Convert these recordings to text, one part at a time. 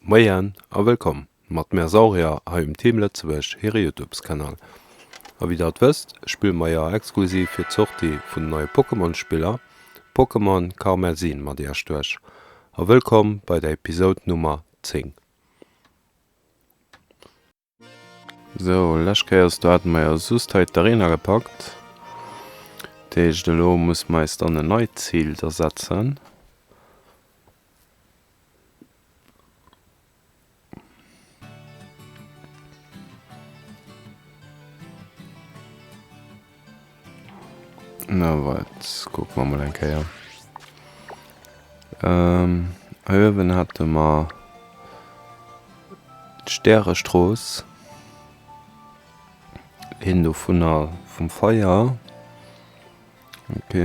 Moien a wëllkomm mat mär Saurier hei um Team Lëtzebuerg hire Youtubes Kanal. A wéi der et wësst spille mer jo exklusiv fir d'Sortie vun den neie Pokémon Spiller Pokémon Karmesin mat iech duerch. A wëllkomm bei der Episode Nummer 10. Sou, lescht Kéiers do hate mer jo just hei d'Arena gepackt. Dat heescht elo musse mer eis dann en neit Zil da setzen. Na wat, kucke mer mol eng Kéier. Hei uewen hate mer d'Stärestrooss, een dovunner vum Feier, ok.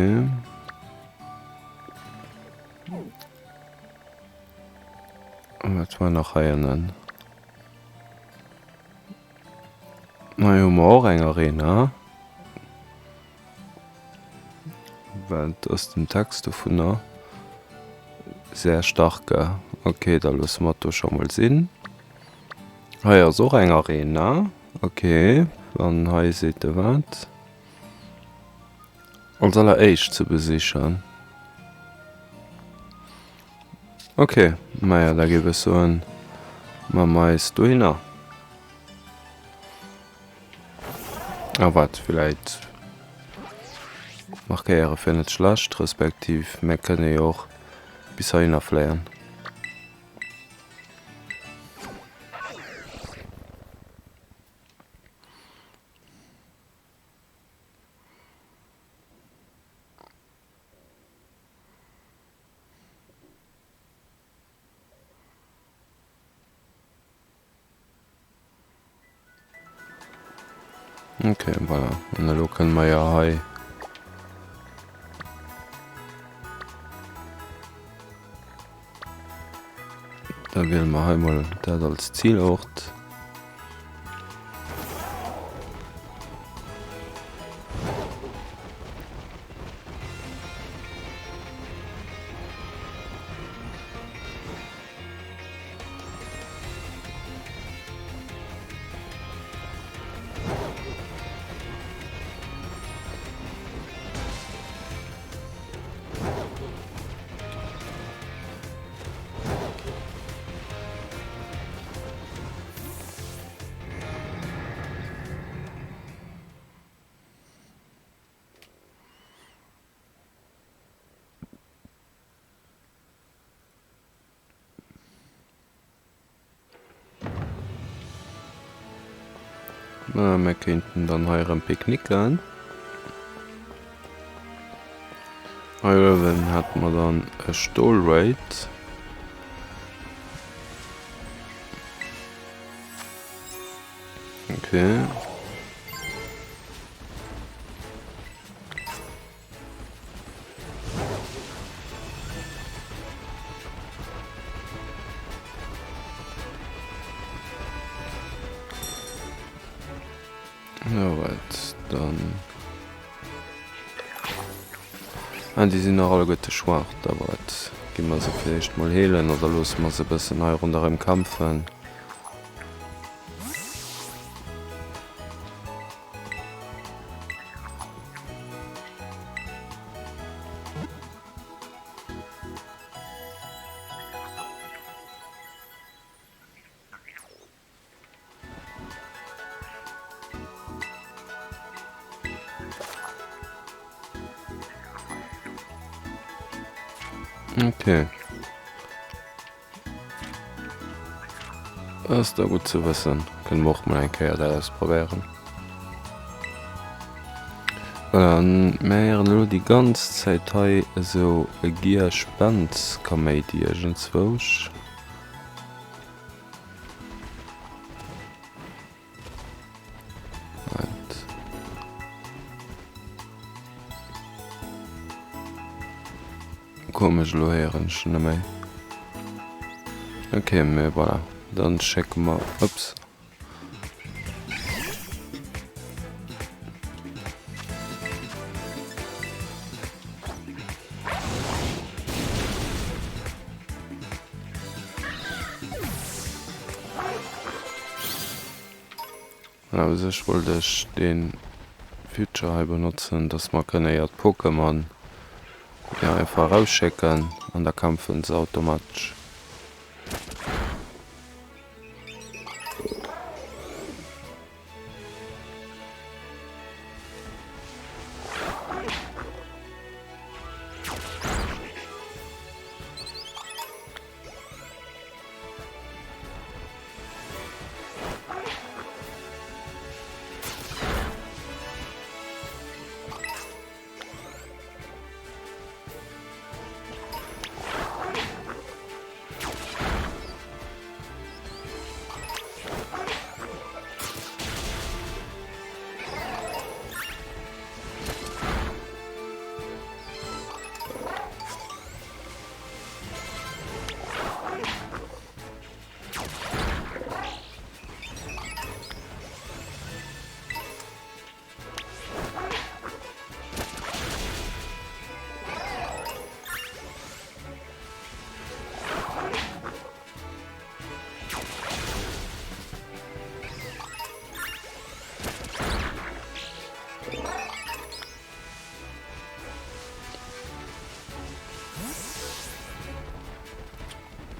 Wat war nach hei ënnen? Hei hu mer och eng Arena. Wat ass den Text dovunner? Sehr starke. Ok, da loosse mer et do scho mol sinn. Hei ass och eng Arena. Ok, an hei seet e wat? Als alleréischt ze besichen. Ok, maja da géif ech soen, ma mer eis dohinner. A wat villäit markéiere fir net schlecht, respektiv mär kënne jo och bis heihinner fléien. Ok, voilà. An elo kënne mer jo hei. Da wiele mer hei mol dat als Zielort. Na, mir kéinten dann hei erëm picknicken. Hei uewen hätte mer dann e Stolraid. Okay. Alright, dann. Ah, déi sinn nach alleguerte schwaach. Da wat gi mer se villäicht mol heelen oder loosse mer se e bëssen hei ronderëm kämpfen. Okay. Ass da gutt ze wëssen. Kënne mer och mol eng Kéier dat ausprobéieren. Voilà, an mir héieren elo déi ganz Zäit hei esou e Gierspenzkaméidi iergendzwousch. Komesch, elo héieren ech en neméi. Ok, mee voilà, dann schécke mer, ups. Voilà, u sech wollt ech dee Feature hei benotzen, dass mer kënne jo d'Pokémon jo einfach erausschécken an da kämpfen se automatesch.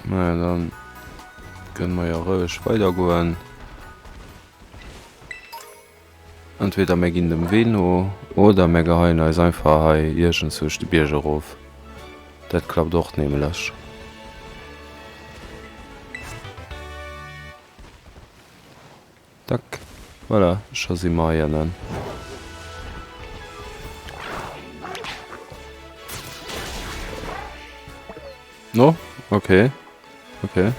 Naja, dann kënne mer jo roueg weidergoen. Entweder mir ginn dem Wee no oder mir geheien eis einfach hei iergendzwousch de Bierg erof. Dat klappt och nämlech. Tack, voilà, scho si mer hei ënnen. No, okay, okay.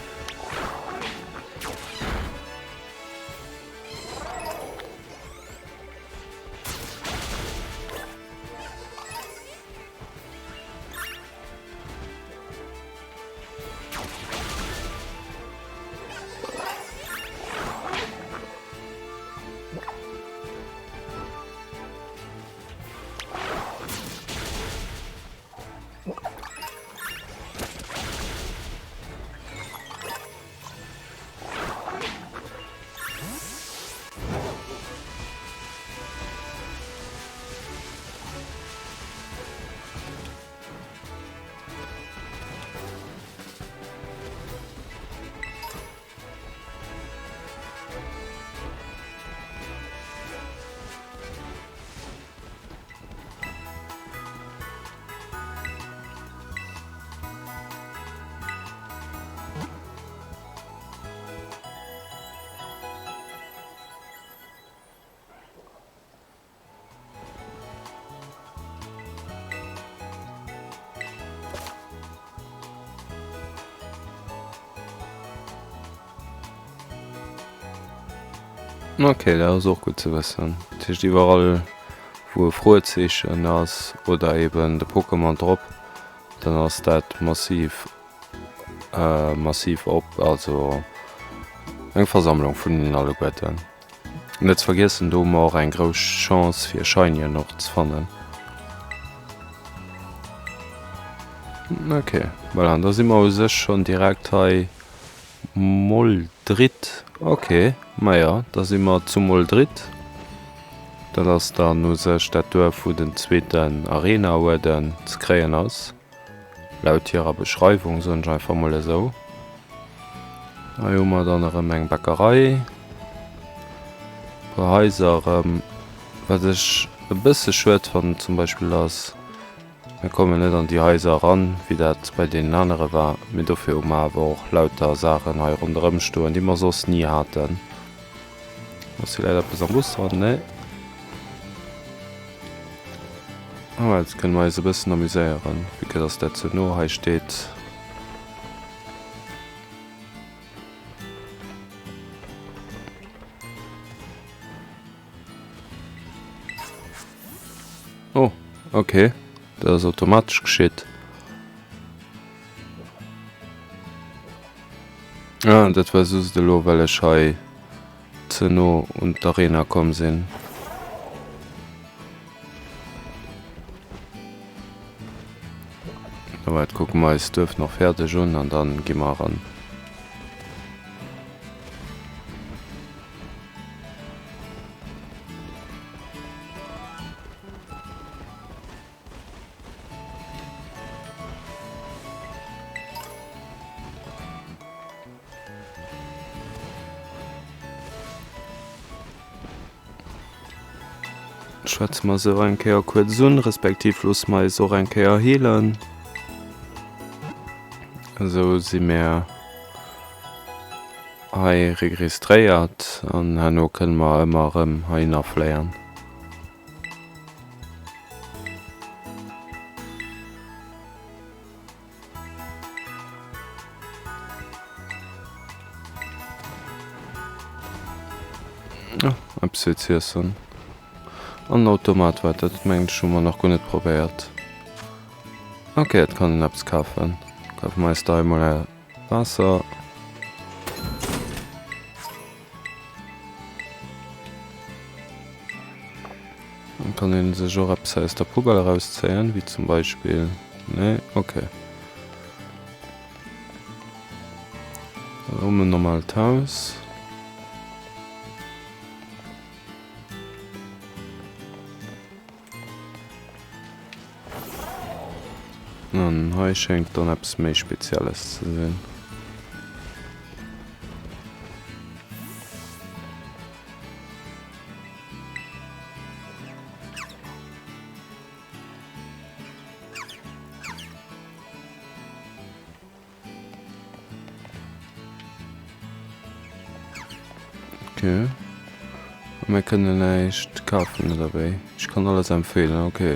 Ok, dat ass och gutt ze wëssen. Dat heescht iwwerall wou e Froezeechen ass oder eben de Pokémon drop, dann ass dat massiv massiv op, also eng Versammlung vun hinnen alleguerten. Net ze vergiessen, do hu mer och eng grouss Chance fir Shinyen och ze fannen. Ok, voilà, an da si mer u sech schonn direkt hei Moldrit. Ok, maja, da si mer zu Moldrit. Dat ass dann u sech dat Duerf, wou den zweeten Arena-Uerden ze kréien ass. Laut hirer Beschreiwung, soen ech einfach mol esou. Hei hu mer dann erëm eng Bäckerei. E puer Haiser erëm. Wat ech e bësse schued fannen zum Beispill ass, mir kommen net an déi Haiser eran, wéi dat bei deenen anere war. Mee dofir hu mer awer och lauter Saachen hei ronderëm stoen, déi mer soss ni haten. Ass villäit eppes am Bus dran? Nee. Ah, jetzt kënne mer eis e bëssen amuséieren, vue que dass dat sou no hei steet. Oh, okay. Dat ass automatesch geschitt. Ah, dat war just elo, well ech hei ze no un d'Arena komm sinn. Soweit kucke mer eis d'Duerf nach fäerdeg un an dann gi mer eran. Schwätze mer se och eng Kéier kuerz un, respektiv loosse mer eis och eng Kéier heelen. Esou si mir hei registréiert an herno kënne mer ëmmer erëm heihinner fléien. Eppes fir z'iessen. An en Automat war dat, mengen ech, hu mer nach guer net probéiert. Ok, et kann een eppes kafen. Kafe mer eis da emol e Waasser. Dann kann een sech och eppes aus der Poubelle erauszéien, wéi zum Beispill, nee, ok. Erëm en normalt Haus. An hei schéngt dann eppes méi Spezielles ze sinn. Ok. A mir kënnen näischt kafen oder wéi? Ich kann alles empfehlen, ok.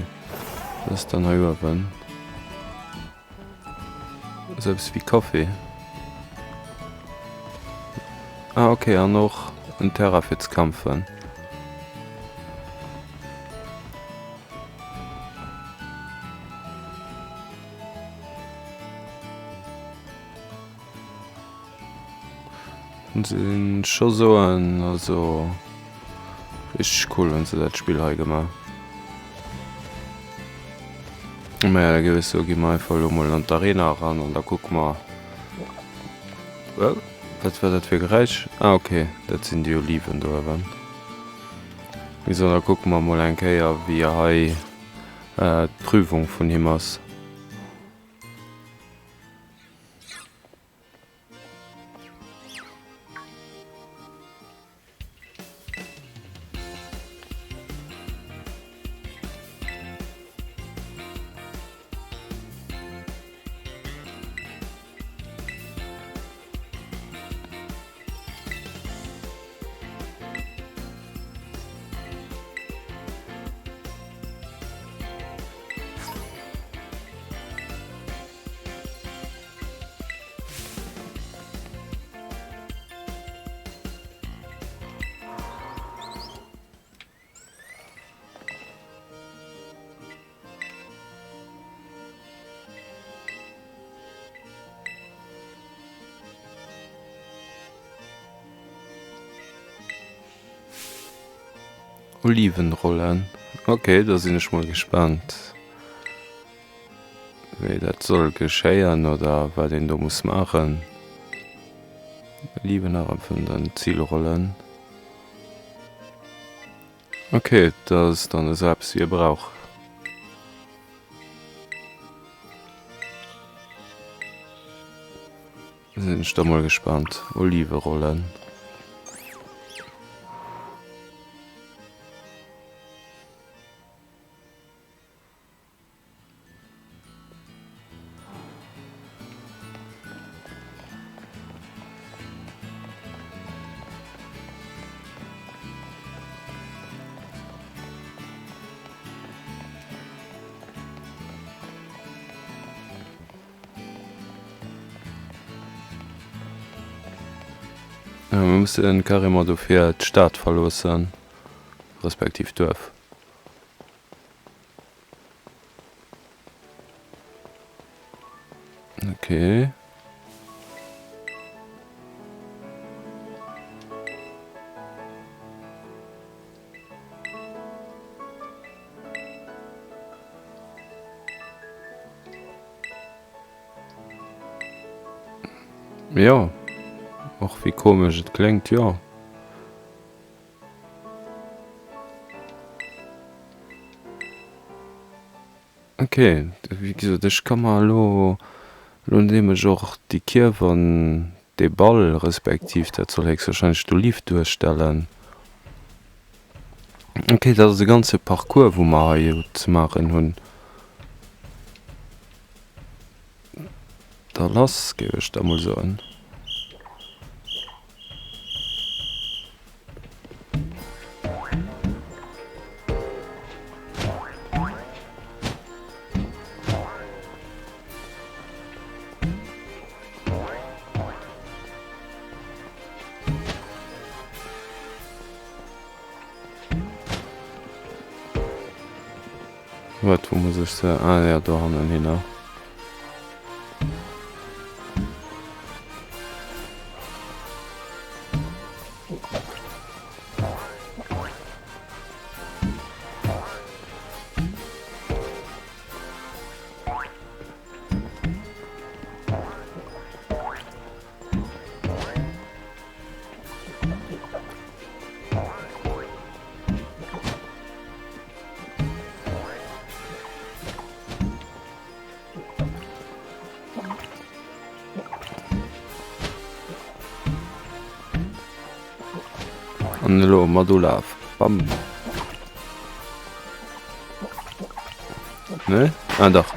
Dat ass dann hei uewen. Esou eppes wéi Kaffi. Ah ok, an och en Terrain fir ze kämpfen. Muss een scho soen, also richteg cool hunn se dat Spill hei gemaach. Maja da géif ech soe gi mer einfach elo mol an d'Arena eran an da kucke mer. Wat war dat fir e Geräisch? Ah ok, dat sinn déi Oliven do uewen. Wéi gesot, da kucke mer mol eng Kéier wéi hei d'Prüfung vun him ass. Olivenrollen, ok da sinn ech mol gespaant wéi dat soll geschéien oder wat een do muss maachen. Oliven erëm den Zilrollen. Ok, dat ass dann esou eppes wéi e brauch. Sinn ech da mol gespannt. Oliverollen. Mir mussen carrément dofir d'Stad verloossen, respektiv d'Duerf. Okay. Jo, och wéi komesch et kléngt, jo. Ok, wéi gesot, ech ka mer elo, elo nodeem ech och déi Kierf an dee Ball, respektiv dat soll héchstwahrscheinlech d'Oliv duerstellen. Ok, dat ass e ganze Parcours wou mer hei jo ze maachen hunn. Da lass, géif ech da mol soen. Wat, wou muss ech se? Ah ja, do hannen hinner. An elo mat Ulaf. Bam. Ne? Ah, dach.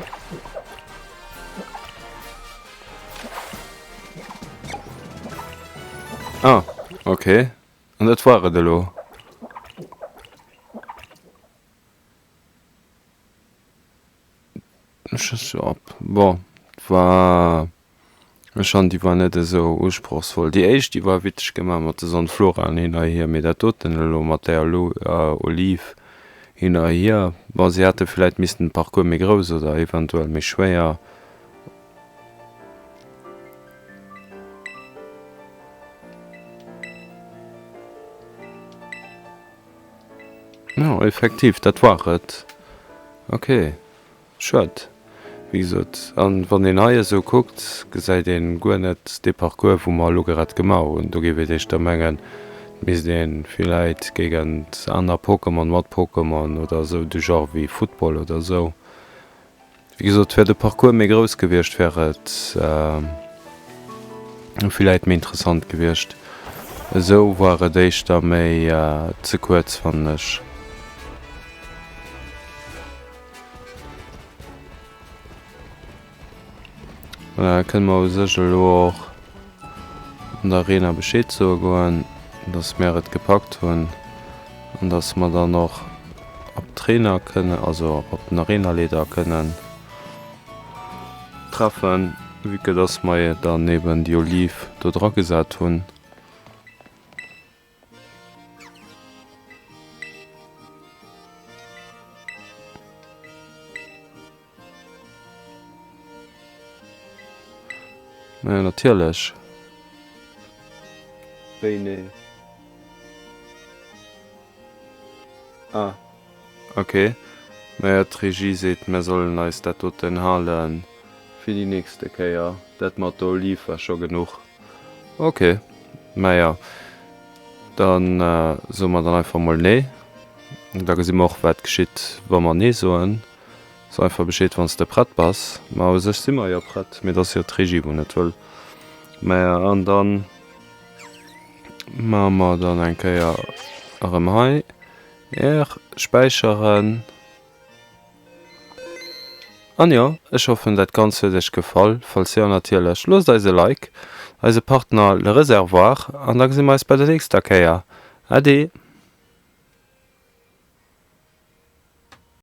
Ah, okay. An dat war et elo. Bon, war, ech fannen déi war net esou usprochsvoll. Déi éischt déi war witzeg gemaach mat de Sonnefloraen hin a hier, mee dat doten elo mat där Oliv hin a hier, bon si hätte villäit missten den Parcours méi grouss oder eventuell méi schwéier Jo, effektiv, dat war et. Ok, schued. Wéi gesot, an wann een hei esou kuckt, gesäit een guer net dee Parcours, wou mer elo grad gemaach hunn. Do géif een éischter mengen, et misst een villäit géigent aner Pokémon, mat Pokémon oder esou du Genre wéi Football oder esou. Wéi gesot, wär de Parcours méi grouss gewiescht, wär et villäit méi interessant gewiescht. Esou war et éischter méi ze kuerz, fannen ech. Voilà, da kënne mer u sech elo och an der Arena Bescheed soe goen, dass mär et gepackt hunn an dass mer dann och op d'Trainer kënnen, also op den Arenaleader kënnen treffen, vue que dass mer dann eben déi Oliv do dra gesat hunn. Majo natierlech. Wéi nee? Ah ok. Majo d'Regie seet mär sollen eis dat doten halen fir déi nächste Kéier. Dat mat der Oliv war scho genuch. Ok, maja dann soe mer dann einfach mol nee. Da gesi mer och wat geschitt wa mer nee soen. So einfach Bescheed wann s de prett bass. Ma u sech si mer jo prett, mee et ass jo d'Regie wou net wëll. Maja an dann maache mer dann eng Kéier erëm hei R späicheren. An jo, ech hoffen dat Ganzt huet iech gefall. Falls jo natierlech loosst eis e Like, eise Partner Le Réservoir an da gesi mer eis bei der nächster Kéier. Ade!